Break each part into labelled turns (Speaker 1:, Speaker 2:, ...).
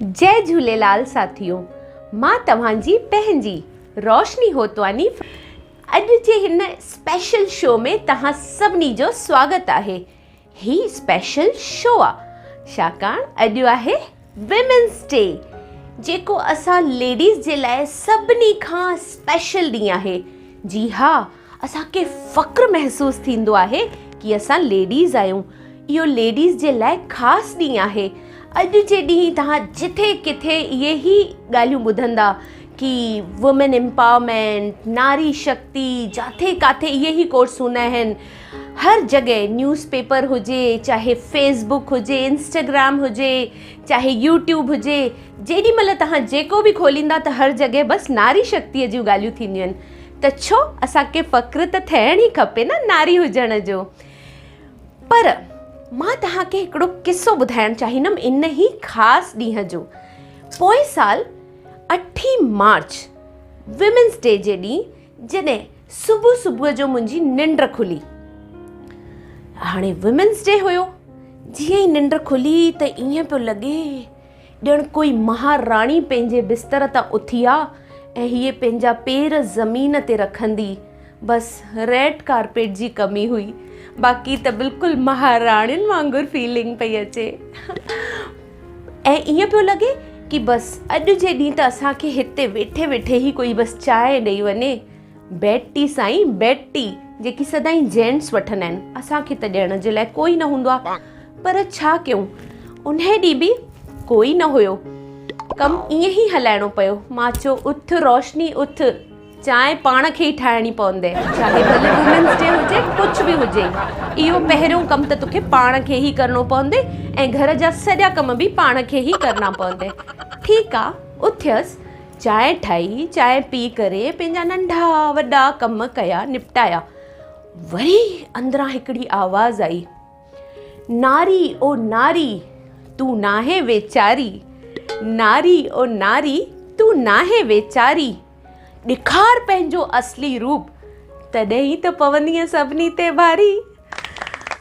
Speaker 1: جئي جهوليلال ساٿيو مان توهان جي پنهنجي روشني هوتواني اڄ جي هن اسپيشل شو ۾ توهان سڀني جو سواگت آهي هي اسپيشل شو آ ڇاڪاڻ اڄ آهي ويمنس ڊي جيڪو اسان ليڊيز جي لاء سڀني کان اسپيشل ڏينهن آهي جي ها اسان کي فخر محسوس ٿيندو آهي ڪي اسان ليڊيز آهيون اهو ليڊيز جي لاء خاص ڏينهن آهي اڄ جي ڏينهن توهان جٿي ڪٿي اهي ئي ڳالهيون ٻڌندا ڪي وومين امپاورمينٽ ناري شڪتي جاٿي ڪاٿي اهي ئي ڪورس هوندا آهن هر جڳهه نيوز پيپر هجي چاهي فيس بڪ هجي انسٽاگرام هجي چاهي يوٽيوب هجي جيڏي مهل توهان جيڪو به کوليندا ته هر جڳهه بس ناري شڪتي جون ڳالهيون ٿينديون آهن ته ڇو اسان کي فخر ته ٿيڻ ئي کپي نه ناري هجڻ جو. پر مان توهان کي هڪڙو قصو ٻڌائڻ چاهيندم ان ئي خاص ڏينهن جو. پوئين سال اٺين مارچ ويمنس ڊي جي ڏينهن جڏهن صبح صبح جو منهنجي ننڊ کلي. هاڻي ويمنس ڊي هيو. جيئن ئي ننڊ کلي ته ائين پيو لڳي ڄڻ ڪوئي مهاراڻي پنهنجي بستر تان اٿي آ ۽ هيء پنهنجا پير زمين تي رکندي. بس ريڊ ڪارپيٽ جي ڪمي هئي، باقي ته بلڪل مهاراڻين وانگر فيلنگ پئي اچي. ۽ ائين پيو لڳي ڪي بس اڄ جي ڏينهن ته اسان کي هتي ويٺي ويٺي ئي ڪوئي بس چانهه ڏئي وڃي. بيڊ ٽي سائين بيڊ ٽي جيڪي سدائين جينٽس وٺندا آهن اسان کي ته ڏيڻ جي لاء ڪوئي نه هوندو آهي پر ڇا ڪيون انهي ڏينهن به ڪوئي نه هيو ڪم ائين ئي هلائڻو پيو مان چيو اٿ روشني اٿ چانهه پاڻ کي ئي ٺاهڻي پوندي چاهي ڀلي وومينس ڊي هجي ڪجهه به هجي اهو پهريون ڪم ته توکي پاڻ کي ئي ڪرڻو پوندي ۽ گهر جا سڄا ڪم به پاڻ کي ئي ڪرڻا پوندي ٺيڪ آ اٿيس چانهه ٺاهي، چانهه پي ڪري پنهنجا ننڍا وڏا ڪم ڪيا نپٽايا. وري اندران هڪڙي آواز آئي، ناري او ناري تون ناهين ويچاري، ناري او ناري تون ناهين ويچاري، ڏيکار پنهنجو اصلي روپ، تڏهن ئي ته پوندينء سڀني تي ڀاري.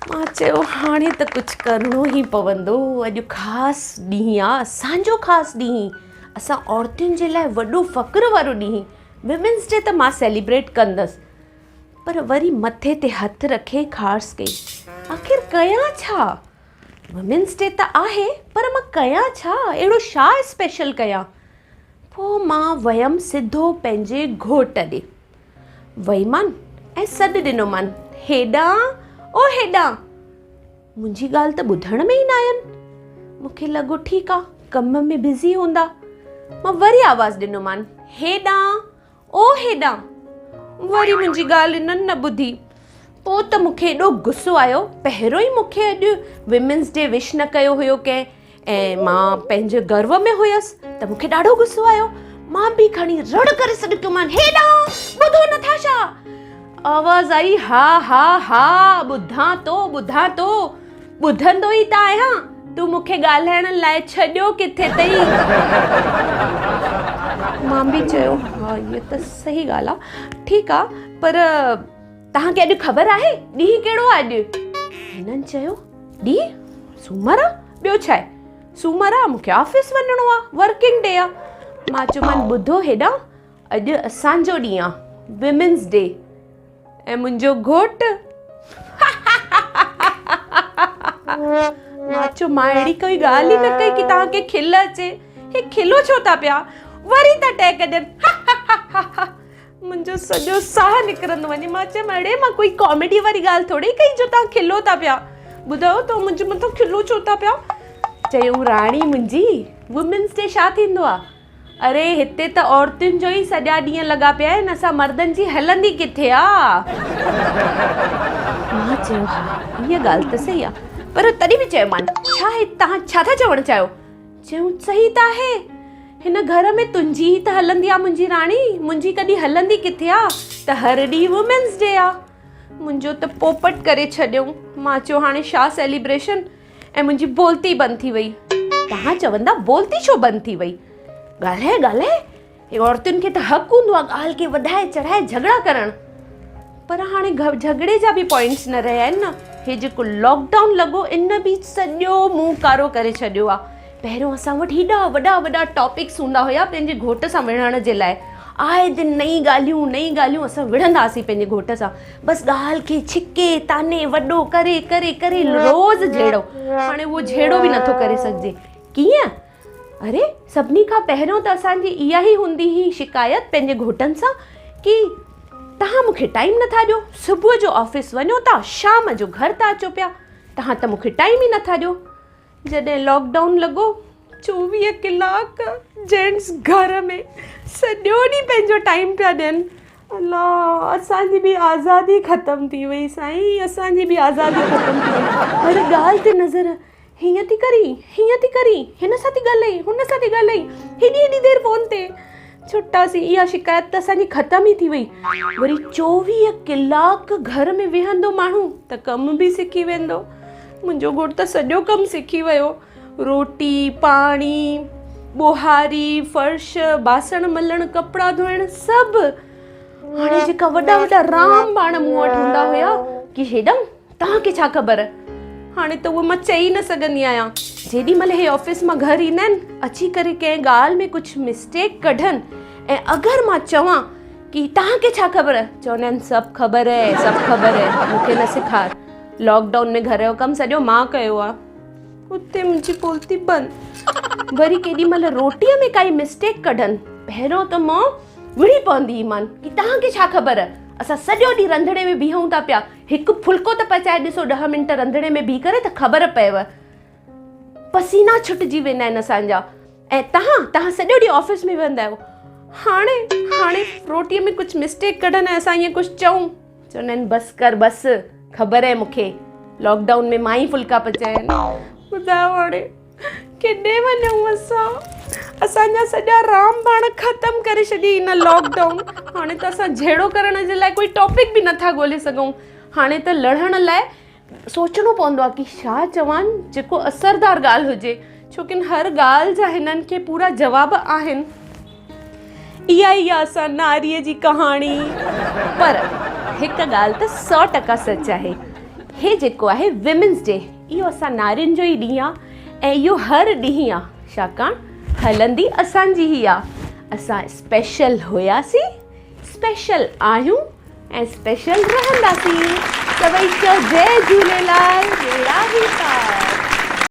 Speaker 1: مان چيو هاڻي ته ڪجهه ڪرڻو ئي پوندو، اڄ خاص ڏينهن آ، اسان جو خاص ڏينهن، اسان عورتن جي لاء وڏو فخر وارو ڏينهن، ويمنس ڊي ته مان سيليبريٽ ڪندس. پر وري مٿي تي هٿ رکي کارس ڪئي، آخر ڪيان ڇا؟ ويمنس ڊي ته آهي پر مان ڪيان ڇا؟ اهڙو ڇا اسپيشل ڪيان؟ پوء مان ويم سڌو پنهنجي گهوٽ ڏي. وئيمان ۽ سڏ ڏنومان، هيڏانهن او هيڏانهن! منهنجي ڳالهه ته ٻڌڻ ۾ ئي نه آين. مون کي لڳو ٺيڪ آ، ڪم ۾ بزي هوندا. مان وري آواز ڏنومان، هيڏانهن او هيڏانهن! وري منهنجي ڳالهه انهن نه ٻڌي. پوء ته مون کي ايڏو غصو آيو، پهريون ئي مون کي اڄ ويمنس ڊي وش نه ڪيو هيو ڪنهن. ۽ مان پنهنجي گرو ۾ هيس ته مون کي ڏاڍو غصو آيو. مان به کڻي رڙ ڪري سڏ ڪيومان، هيڏانهن! ٻڌو نٿا ڇا؟ آواز آئي، ها ها ها، ٻڌان ٿو، ٻڌان ٿو، ٻڌندو ئي ته آهيان، تون مون کي ڳالهائڻ لاء ڇڏيو ڪٿي اٿئي؟ مان به چيو، ها هيء ته صحيح ڳالهه آ، ٺيڪ آ، پر توهان کي اڄ خبر آهي ڏينهن ڪهڙو آ اڄ؟ هنن چيو، ڏينهن؟ سومر آ، ٻيو ڇا آهي؟ سومر آ، مون کي آفيس وڃڻو آ، ورڪنگ ڊي آ. مان چيومان ٻڌو هيڏانهن، اڄ اسان جو ڏينهن آ، ويمنس ڊي ۽ منهنجو گهوٽ. مان چيو مان اهڙي ڪوئي ڳالهه ئي نه ڪئي ڪي توهان کي کل اچي، هي کلو ڇو ٿا پيا؟ وري ٿا ٽهڪ ڏين. منهنجو سڄو ساهه نڪرندو وڃي. مان چيم اڙي مان ڪوئي ڪاميڊي واري ڳالهه ٿوري ڪئي جو توهان کلو ٿا پيا. ٻڌايو توهان منهنجي مٿان کلو ڇو ٿا پيا؟ چيائون راڻي منهنجي وومينس ڊي ڇا ٿيندو آ؟ اري هتي ته عورتن جو ئي سڄا ڏينهن لڳا پيا آهن اسان مردن جي هلندي ڪٿي آ؟ مان چيو ها اها ڳالهه ته صحيح آ پر تڏهن به چيومان ڇا هي توهان ڇا ٿا چوڻ چاهيو؟ چيائون صحيح ته آهي، هن گهر ۾ تنهنجي ئي ته هلندي آ منهنجي راڻي، منهنجي ڪڏهن هلندي ڪٿي آ ته هر ڏينهن وومينس ڊي آ. منهنجو ته پوپٽ ڪري ڇڏيائون. مان چيو هاڻي ڇا سيليبريشن ۽ منهنجي بولتي بند ٿي وئي. توهان چوندا بولتي ڇو بند ٿي وئي؟ ڳالهائي ڳالهائي عورتن کي ته حق هوندو آهي ڳالهه کي وڌائي چڙهائي جهڳڙا ڪرڻ پر هاڻي جهڳڙي جا به پوائنٽس نه رهيا آهن نه هي جيڪو لاڪ ڊائون لڳو ان به سڄو منهن ڪارو ڪري ڇڏيو آهي. پهريون اسان وٽ هيڏا وڏا وڏا ٽاپڪس هوندا هيا پنهنجي گهوٽ سان وڙهڻ جي لاء. آئي دن نئين ڳالهيون نئين ڳالهيون اسان وڙهندا هئاسين پنهنجي گهوٽ سان. بس ڳالهه کي ڇڪي تاني وڏو ڪري ڪري ڪري روز جهيڙو. هاڻي اهو جهيڙو به نٿو ڪري سگهجي. ڪيئن؟ اري سڀني کان پهريون ته اسان جي اها ئي هوندي هئي شڪايت پنهنجي گهوٽن سان ڪي توهان مون کي ٽائيم نٿا ڏيو. صبح جو آفيس وڃو ٿا شام جو گهر ٿا اچو پيا. توهان ته مون کي ٽائيم ئي نٿا ڏيو. جڏهن لاڪ ڊائون لڳو 24 ڪلاڪ جينٽس گهر ۾ سڄو ڏينهن پنهنجو ٽائيم پيا ڏين. الله اسان جي به آزادي ختم ٿي وئي سائين اسان جي به آزادي ختم ٿي وئي. هر ڳالهه تي نظر هيئن ٿي ڪرين هيئن ٿي ڪرين هن سان ٿي ڳالهائين هن سان ٿي ڳالهائين هيڏي هيڏي دير فون تي. ڇٽاسين اها شڪايت ته اسان جي ختم ئي ٿي وئي. وري 24 ڪلاڪ گهر ۾ ويهندو ماڻهو ته ڪم به سکي ويندو. منهنجو گهوٽ ته سڄو ڪم سکي ويو. روٽي، پاڻي، ٻوهاري، فرش، باسڻ ملڻ، ڪپڙا ڌوئڻ سڀ. هاڻي جيڪا وڏا وڏا رام ٻاڻ مون وٽ هوندا هيا ڪي هيڏانهن توهان کي ڇا خبر. هاڻي ته اهي مان چئي نه سگهندي آهيان. جيڏي مهل هي آفيس مان گهر ايندا آهن اچي ڪري ڪنهن ڳالهه ۾ ڪجهه مسٽيڪ ڪڍن ۽ اگر مان چوان ڪي توهان کي ڇا خبر چوندا آهن سڀ خبر هي سڀ خبر هي مون کي نه سيکار. لاڪ ڊائون ۾ گهر جو ڪم سڄو مان ڪيو آ. اتي منهنجي بولتي بند. وري ڪيڏي مهل روٽيء ۾ ڪائي مسٽيڪ ڪڍن پهريون ته مان وڙهي پوندي هيمان ڪي توهان کي ڇا خبر اسان سڄو ڏينهن رنڌڻي ۾ بيهون ٿا پيا هڪ ڦلڪو ته پچائي ڏسو ڏهه منٽ رنڌڻي ۾ بيهي ڪري ته خبر پئيو. پسينا ڇٽجي ويندا آهن اسان جا ۽ توهان توهان سڄو ڏينهن آفيس ۾ ويهندا آهيو. هاڻي هاڻي روٽيء ۾ ڪجهه مسٽيڪ ڪڍن ۽ اسان ائين ڪجهه چئون چوندا آهن بس ڪر بس خبر آهي مون کي لاڪ ڊائون ۾ مان ئي ڦلڪا پچايا آهن. ٻڌايو هاڻي ڪيڏي وڃون اسان اسان جا سڄا رام باڻ ختم ڪري ڇڏي هن لاڪ ڊائون. هاڻي ته اسان جهيڙو ڪرڻ جي لاء ڪوئي ٽاپڪ به نٿا ڳولي سگهون. هاڻي ته لڙڻ لاء سوچڻو پوندو آهي ڪي ڇا چوان جيڪو اثردار ڳالهه هجي ڇو ڪن هر ڳالهه جا هنن کي پورا جواب آهن. اها ئي آ اسان ناريء جي ڪهاڻي. پر هڪ ڳالهه ته 100% سچ آهي. هي جيڪو آهي ويمنز ڊي اهو اسان نارين جو ئي ڏينهن آ ۽ اهو هر ڏينهن آ ڇاڪاڻ هلندي اسان جي ئي آ. اسان اسپيشل هياسين، اسپيشل آهيون ۽ اسپيشل رهنداسين. سڀئي چئو جئي جهوليلال ٻيڙا هي پار.